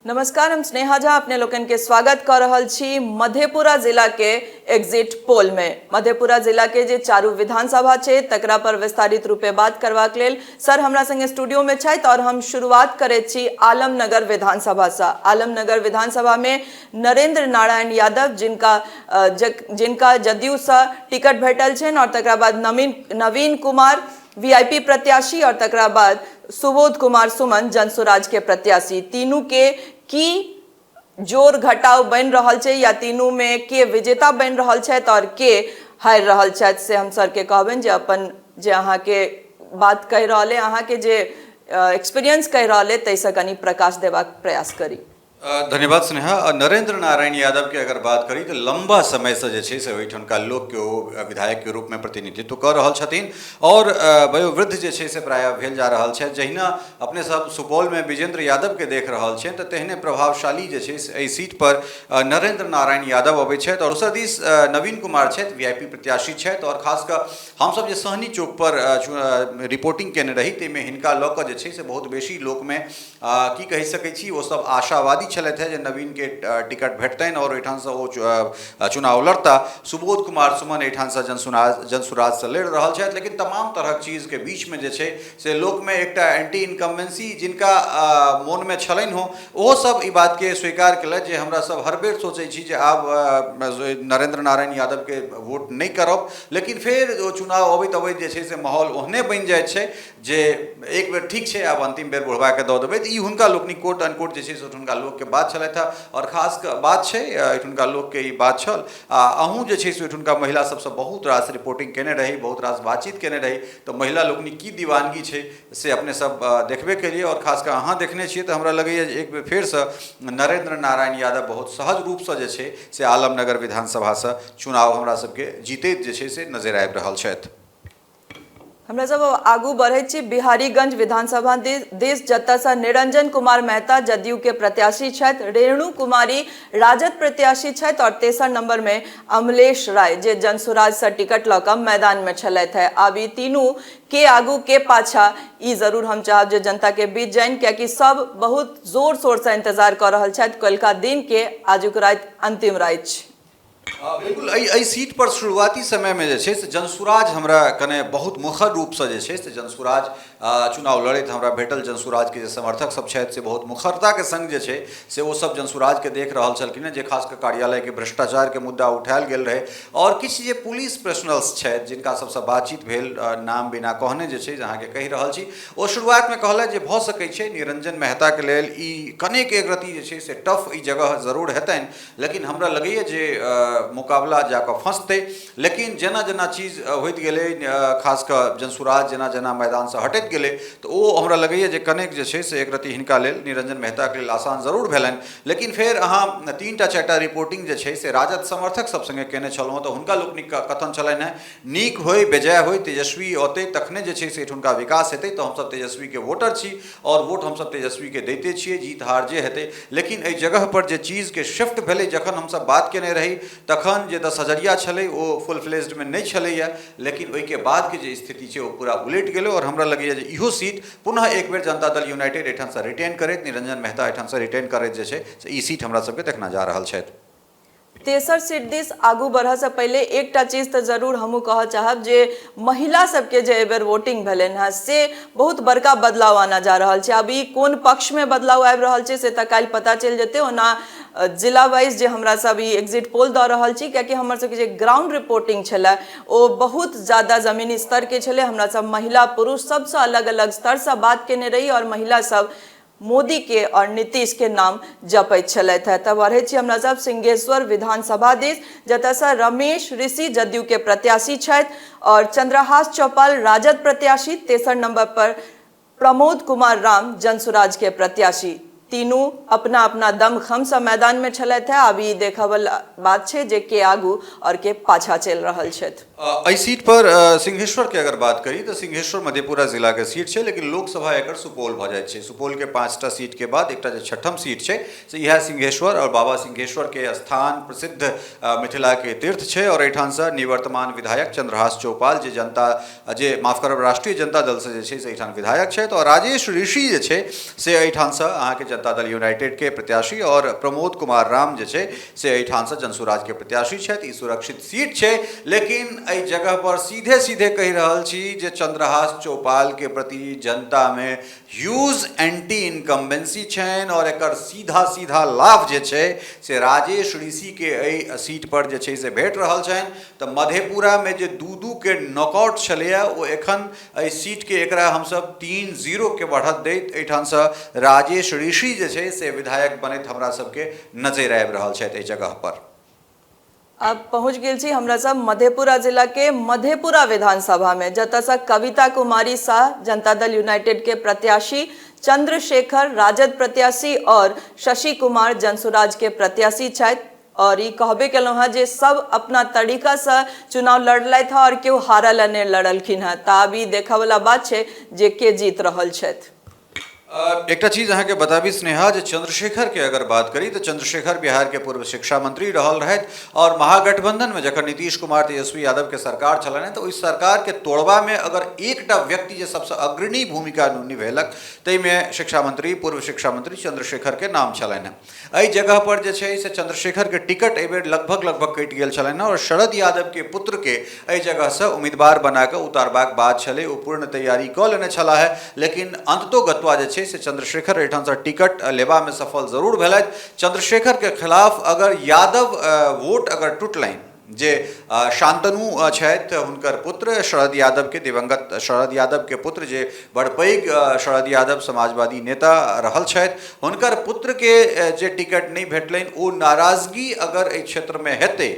नमस्कार, हम स्नेहा झा अपने लोकन के स्वागत कर रहल छी मधेपुरा जिला के एग्जिट पोल में। मधेपुरा जिला के जे चारू विधानसभा छै तकरा पर विस्तारित रूपे बात करबाक लेल सर हमरा संगे स्टूडियो में छथि और हम शुरुआत करैत छी आलमनगर विधानसभा से। आलमनगर विधानसभा में नरेंद्र नारायण यादव जिनका जदयू से टिकट भेटल छनि और तकरा बाद नवीन नवीन कुमार वीआईपी प्रत्याशी और तकरा बाद सुबोध कुमार सुमन जनसुराज के प्रत्याशी, तीनू के की जोर घटाव बनि रहल छै या तीनू में के विजेता बनि रहल छथि और के हारि रहल छथि, से हम सर के कहबनि जे अपन जे अहाँके बात कहि रहल अइ, अहाँके जे एक्सपीरियंस कहि रहल अइ ताहिसँ कनि प्रकाश देबाक प्रयास करी। धन्यवाद स्नेहा। नरेंद्र नारायण यादव के अगर बात करी तऽ लंबा समय से जे छै से ओहिठुनका लोकके ओ विधायक के रूप में प्रतिनिधित्व कऽ रहल छथिन और वयोवृद्ध जे छै से प्रायः भेल जा रहल छथि। जहिना अपने सब सुपौल में विजेंद्र यादव के देख रहल छियनि तऽ तेहने प्रभावशाली जे छै से एहि सीट पर नरेंद्र नारायण यादव अबै छथि। और दोसर दिस नवीन कुमार छथि, वीआईपी प्रत्याशी छथि और खास कऽ हमसब जे सहनी चौक पर रिपोर्टिंग केने रही ताहिमे हिनका लऽ कऽ जे छै से बहुत बेसी लोकमे की कहि सकै छी, ओ सब आशावादी छलथि हेँ जे नवीनके टिकट भेटतनि आओर ओहिठामसँ ओ चुनाव लड़ता। सुबोध कुमार सुमन एहिठामसँ जनसुराजसँ लड़ि रहल छथि, लेकिन तमाम तरहक चीजके बीचमे जे छै से लोकमे एकटा एंटी इनकम्बेंसी जिनका मोनमे छलनि हो ओहो सब ई बातके स्वीकार केलथि जे हमरा सब हर बेर सोचै छी जे आब नरेंद्र नारायण यादवके वोट नहि करब, लेकिन फेर ओ चुनाव अबैत अबैत जे छै से माहौल ओहने बनि जाइ छै जे एक बेर ठीक छै आब अन्तिम बेर बुढ़बाके दऽ देबै। तऽ ई हुनका लोकनिक कोट अनकोट जे छै से हुनका लोकके बात छलथि हेँ आओर खास कऽ बात छै एहिठुनका लोकके ई बात छल। आ अहूँ जे छै से ओहिठुनका महिला सबसँ बहुत रास रिपोर्टिंग केने रही, बहुत रास बातचीत केने रही, तऽ महिला लोकनिक की दीवानगी छै से अपने सब देखबे केलियै आओर खास कऽ अहाँ देखने छियै। तऽ हमरा लगैए जे एक बेर फेरसँ नरेंद्र नारायण यादव बहुत सहज रूपसँ जे छै से आलमनगर विधानसभासँ चुनाव हमरा सबके जीतैत जे छै से नजरि आबि रहल छथि। हमरा सब आगू बढ़ै छी बिहारीगंज विधानसभा दिस, जतयसँ निरंजन कुमार मेहता जदयू के प्रत्याशी छथि, रेणु कुमारी राजद प्रत्याशी छथि और तेसर नंबर में अमलेश राय जे जनसुराज से टिकट लऽ कऽ मैदान में छलथि है। आब ई तीनू के आगू के पाछा ई जरूर हम चाहब जे जनता के बीच जाइन, कियाकि सब बहुत जोर शोर से इंतजार कऽ रहल छथि कलका दिन के, आजुक राति अंतिम राति छै। बिल्कुल, एहि एहि सीट पर शुरुआती समयमे जे छै से जनसुराज हमरा कने बहुत मुखर रूपसँ जे छै से जनसुराज चुनाव लड़ैत हमरा भेटल। जनसुराजके जे समर्थक सब छथि से बहुत मुखरताके संग जे छै से ओ सब जनसुराजके देख रहल छलखिन हेँ, जे खास कऽ कार्यालयके भ्रष्टाचारके मुद्दा उठायल गेल रहै आओर किछु जे पुलिस पर्सनल्स छथि जिनका सबसँ बातचीत भेल, नाम बिना कहने जे छै से अहाँके कहि रहल छी, ओ शुरुआतमे कहलथि जे भऽ सकै छै निरंजन मेहताके लेल ई कनेक एक रत्ती जे छै से टफ ई जगह जरूर हेतनि, लेकिन हमरा लगैए जे मुकाबला जाकऽ फँसतै। लेकिन जेना जेना चीज होइत गेलै, खास कऽ जनसुराज जेना जेना मैदानसँ हटैत गेलै, तऽ ओ हमरा लगैए जे कनेक जे छै से एक रत्ती हिनका लेल निरंजन मेहताके लेल आसान जरूर भेलनि। लेकिन फेर अहाँ 3टा 4टा रिपोर्टिंग जे छै से राजद समर्थक सब सङ्गे केने छलहुँ तऽ हुनका लोकनिक कथन छलनि हेँ नीक होइ बेजाय होइ तेजस्वी औतै तखने जे छै से एहिठुनका विकास हेतै, तऽ हमसब तेजस्वीके वोटर छी आओर वोट हमसब तेजस्वीके दैते छियै, जीत हार जे हेतै। लेकिन एहि जगहपर जे चीजके शिफ्ट भेलै, जखन हमसब बात केने रही तखन जे 10 हजरिया छलै ओ फुल फ्लेज्डमे नहि छलैए, लेकिन ओहिके बादके जे स्थिति छै ओ पूरा उलटि गेलै आओर हमरा लगैए जे इहो सीट पुनः एक बेर जनता दल यूनाइटेड एहिठामसँ रिटेन करैत, निरंजन मेहता एहिठामसँ रिटेन करैत जे छै से ई सीट हमरा सबके देखना जा रहल छथि। तेसर सीट दिस आगू बढ़ऽसँ पहिले एकटा चीज तऽ जरूर हमहूँ कहऽ चाहब जे महिला सबके जे एहिबेर वोटिंग भेलनि हेँ से बहुत बड़का बदलाव आना जा रहल छै। आब ई कोन पक्षमे बदलाव आबि रहल छै से तऽ काल्हि पता चलि जेतै। ओना जिला वाइज जे हमरा सब ई एग्जिट पोल दऽ रहल छी, कियाकि हमर सबके जे ग्राउंड रिपोर्टिंग छलै ओ बहुत ज्यादा जमीनी स्तरके छलै। हमरा सब महिला पुरुष सबसँ अलग अलग स्तरसँ बात केने रही और महिला सब मोदी के और नीतीश के नाम जपैत छलथि हेँ। तऽ बढ़ै छी हमरा सब सिंहेश्वर विधानसभा दिस, जतयसँ रमेश ऋषि जदयू के प्रत्याशी छथि और चंद्रहास चौपाल राजद प्रत्याशी, तेसर नंबर पर प्रमोद कुमार राम जनसुराज के प्रत्याशी। तीनू अपना अपना दमखमसँ मैदान में छलथि हेँ। आब ई देखऽ वाला बात छै जे के आगू और के पाछा चलि रहल छथि। एहि सीट पर सिंहेश्वर के अगर बात करी तऽ सिंहेश्वर मधेपुरा जिला के सीट छै, लेकिन लोकसभा एकर सुपौल भऽ जाइत छै। सुपौल के 5टा सीट के बाद एकटा जे छठम सीट छै से इएह सिंहेश्वर और बाबा सिंहेश्वर के स्थान प्रसिद्ध मिथिला के तीर्थ छै और एहिठामसँ निवर्तमान विधायक चंद्रहास चौपाल जे जनता जे माफ करब राष्ट्रीय जनता दल से जे छै से एहिठाम विधायक छथि और राजेश ऋषि जे छै से एहिठामसँ अहाँके जनता दल यूनाइटेड के प्रत्याशी आओर प्रमोद कुमार राम जे छै से एहिठामसँ जनसुराज के प्रत्याशी छथि। ई सुरक्षित सीट छै, लेकिन एहि जगह पर सीधे सीधे कहि रहल छी जे चंद्रहास चौपाल के प्रति जनता में ह्यूज एंटी इनकम्बेंसी छनि और एकर सीधा सीधा लाभ जे छै से राजेश ऋषि के एहि सीट पर जे छै से भेट रहल छनि। तऽ मधेपुरामे जे 2-2 के नॉकआउट छलैए ओ एखन एहि सीटके एकरा हमसब 3-0 के बढ़त दैत एहिठामसँ राजेश ऋषि जे छै से विधायक बनैत हमरा सबके नजरि आबि रहल छथि एहि जगह पर। अब पहुंच गेल छी हमरा सब मधेपुरा जिला के मधेपुरा विधानसभा में, जतऽ से कविता कुमारी शाह जनता दल यूनाइटेड के प्रत्याशी, चंद्रशेखर राजद प्रत्याशी और शशि कुमार जनसुराज के प्रत्याशी छथि। और ई कहबे केलहुँ हँ जे सब अपना तरीका से चुनाव लड़लथि हँ और केओ हारल नहि लड़लखिन हँ, तऽ आब ई देखऽ वाला बात छै जे के जीत रहल छथि। एकटा चीज अहाँके बताबी स्नेहा, जे चंद्रशेखर के अगर बात करी तऽ चंद्रशेखर बिहार के पूर्व शिक्षा मंत्री रहल रहथि और महागठबंधन में जखन नीतीश कुमार तेजस्वी यादव के सरकार छलनि तऽ ओहि सरकार के तोड़बा में अगर एकटा व्यक्ति जे सबसँ अग्रणी भूमिका निभेलक ताहिमे शिक्षा मंत्री पूर्व शिक्षा मंत्री चंद्रशेखर के नाम छलनि। एहि जगह पर जे छै से चंद्रशेखर के टिकट एहि बेर लगभग लगभग कटि गेल छलनि और शरद यादव के पुत्र के एहि जगह से उम्मीदवार बना कऽ उतारबाक बात छलै, ओ पूर्ण तैयारी कऽ लेने छलाह है, लेकिन अंततो गत्वा जे छै से चंद्रशेखर एहिठामसँ टिकट लेबामे सफल जरूर भेलथि। चंद्रशेखर के खिलाफ अगर यादव वोट अगर टूटलनि, जे शांतनु छथि हुनकर पुत्र शरद यादव के, दिवंगत शरद यादव के पुत्र जे बड़ पैघ शरद यादव समाजवादी नेता रहल छथि, हुनकर पुत्र के जे टिकट नहि भेटलनि ओ नाराजगी अगर एहि क्षेत्रमे हेतै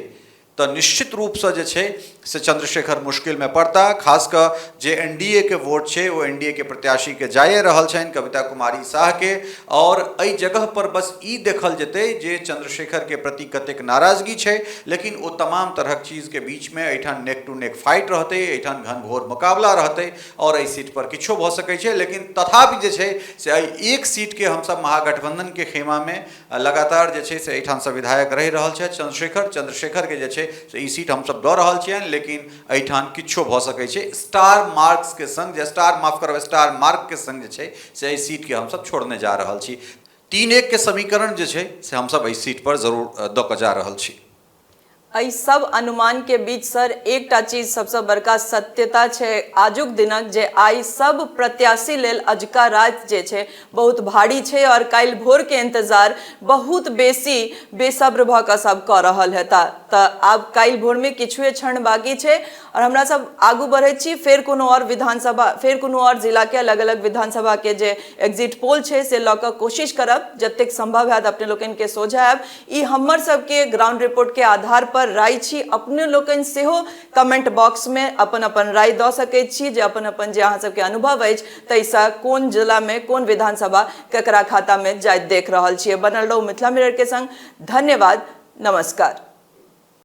तऽ निश्चित रूपसँ जे छै से चंद्रशेखर मुश्किलमे पड़ता। खास कऽ जे एन डी ए के वोट छै ओ एन डी ए के प्रत्याशीके जाइए रहल छनि कविता कुमारी शाहके, और एहि जगह पर बस ई देखल जेतै जे चंद्रशेखरके प्रति कतेक नाराजगी छै, लेकिन ओ तमाम तरहक चीजके बीचमे एहिठाम नेक टू नेक फाइट रहतै, एहिठाम घनघोर मुकाबला रहतै और एहि सीट पर किछो भऽ सकै छै। लेकिन तथापि जे छै से एहि एक सीटके हमसब महागठबंधनके खेमामे लगातार जे छै से एहिठामसँ विधायक रहि रहल छथि चंद्रशेखर, चंद्रशेखरके जे छै से ई सीट हमसब दऽ रहल छियनि, लेकिन एहिठाम किछो भऽ सकै छै। स्टार मार्क्सके संग जे स्टार माफ करब स्टार मार्कके संग जे छै से एहि सीटके हमसब छोड़ने जा रहल छी। 3-1 के समीकरण जे छै से हमसब एहि सीट पर जरूर दऽ कऽ जा रहल छी। एहि सब अनुमान के बीच सर एकटा चीज सबसँ बड़का सत्यता छै आजुक दिनक, जे आइ सब प्रत्याशी लेल अजुका राति जे छै बहुत भारी छै और काल्हि भोर के इंतजार बहुत बेसी बेसब्र भऽ कऽ सब कऽ रहल हेता। तऽ आब काल्हि भोर में किछुए क्षण बाकी छै और हमरा सब आगू बढ़ैत छी, फेर कोनो और विधानसभा, फेर कोनो और जिला के अलग अलग विधानसभा के जे एग्जिट पोल छै से लऽ कऽ कोशिश करब जतेक संभव हैत अपने लोकनि के सोझा आयब। ई हमर सबके ग्राउंड रिपोर्ट के आधार पर राय छी, अपने लोकनि सेहो कमेंट बॉक्स में अपन अपन राय दऽ सकैत छी जे अपन अपन जे अहाँ सबके अनुभव अछि ताहिसँ कोन जिला में कोन विधानसभा ककरा खाता में जाइत देख रहल छियै। बनल रहू मिथिला मिरर के संग। धन्यवाद, नमस्कार।